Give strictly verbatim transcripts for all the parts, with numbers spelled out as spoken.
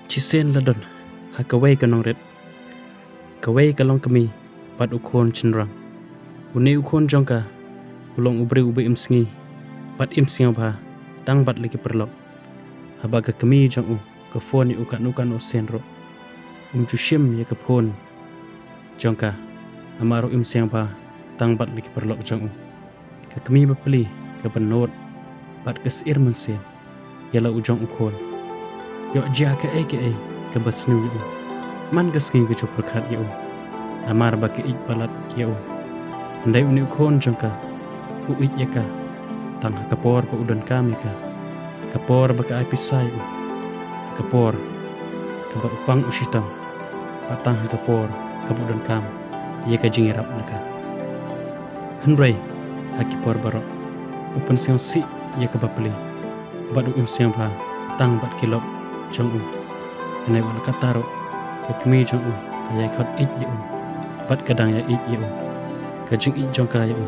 Shisien la don ha kawei ka nongrit, kawei ka long kmie bad u khun shynrang. Une u khun jong ka u long u briew uba im sngi bad im sngewbha tang bad la ki paralok. Haba ka kmie jong u ka phone ïa u katno katno sien ruh, um ju shim ïa ka phone jong ka, namar u im sngewbha tang bad la ki paralok jong u. Ka kmie ba pli kaba nud bad ka syier mynsiem ïa la u jong u khun. Ïoh jia kaei kaei kaba sniew ïa u, man ka sngi ka ju pyrkhat ïa u, namar ba ka ïeit palat ïa u. Hynrei une u khun jong ka u ïeit ïa ka tang ha ka por ba u donkam ïa ka, ka por ba ka ai pisa ïa u, ka por kaba u pang u shitom, bad tang ha ka por kaba u donkam ïa ka jingïarap na ka. Hynrei ha ki por baroh u pynsngewsih ïa kaba pli bad u im sngewbha tang bad ki lok jong u. Hynrei wat la katta ruh ka kmie jong u ka ïai khot ïeit ïa u bad ka dang ïai ïeit ïa u. Ka jingïeit jong ka ïa u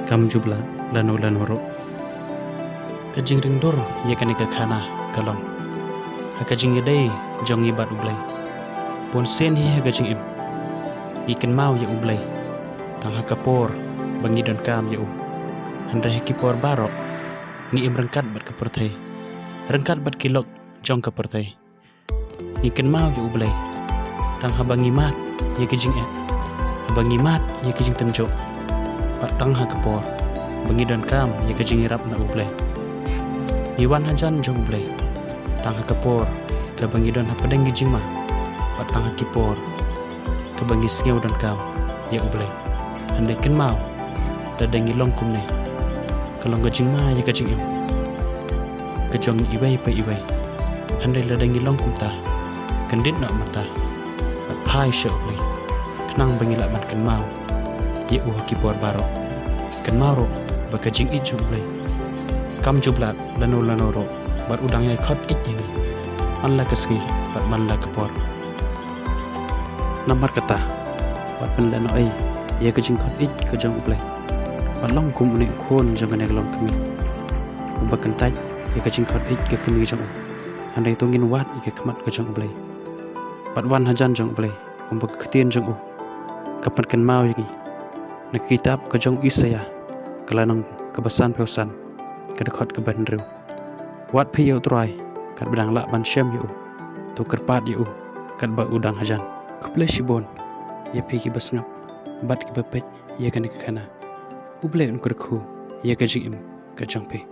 kam ju blah lano lano ruh. Ka jingringdur ïa kane ka khana ka long ha ka jingïadei jong ngi bad U Blei. Bun sien hi ha ka jingim ngi kynmaw ïa U Blei tang ha ka por ba ngi donkam ïa u. Hynrei ha ki por baroh ngi im ryngkat bad ka pyrthei, ryngkat bad ki lok jong ka pyrthei. Ngi kynmaw ïa U Blei tang haba ngi mad ïa ka jingeh, haba ngi mad ïa ka jingtynjuh, bad tang ha ka por ba ngi donkam ïa ka jingïarap na U Blei. Ngi wan hajan jong U Blei tang ha ka por kaba ngi don hapdeng ki jingma, bad tang ha ki por kaba ngi sngew donkam ïa U Blei. Hynrei kynmaw, lada ngi long kumne, ka long ka jingma ïa ka jingim ka jong ngi iwei pa iwei. Hynrei lada ngi long kumta, kyndit noh mynta bad phai sha U Blei, khnang ba ngi lah ban kynmaw ïa u ha ki por baroh. Kynmaw ruh ba ka jingïeit jong U Blei kam ju blah lano lano ruh, bad u dang ïai khot ïeit ïa ngi man la ka sngi bad man la ka por. Namar kata, wat pynleh noh ei ïa ka jingkhot ïeit ka jong U Blei, bad long kum une u khun jong kane ka longkmie, uba kyntait ïa ka jingkhot ïeit ka kmie jong u. Hynrei to ngin wad ïa ka khmat ka jong U Blei bad wan hajan jong U Blei, kumba ka ktien jong u ka pynkynmaw ïa ngi na ka kitab ka jong u Isaïah, ka lynnong kaba sanphew san, ka dkhot kaba hynriew. Wad phi ïa U Trai katba dang lah ban shem ïa u, to kyrpad ïa u katba u dang hajan. Khublei shibun ïa phi kiba sngap bad kiba peit ïa kane ka khana. U Blei un kyrkhu ïa ka jingim ka jong phi.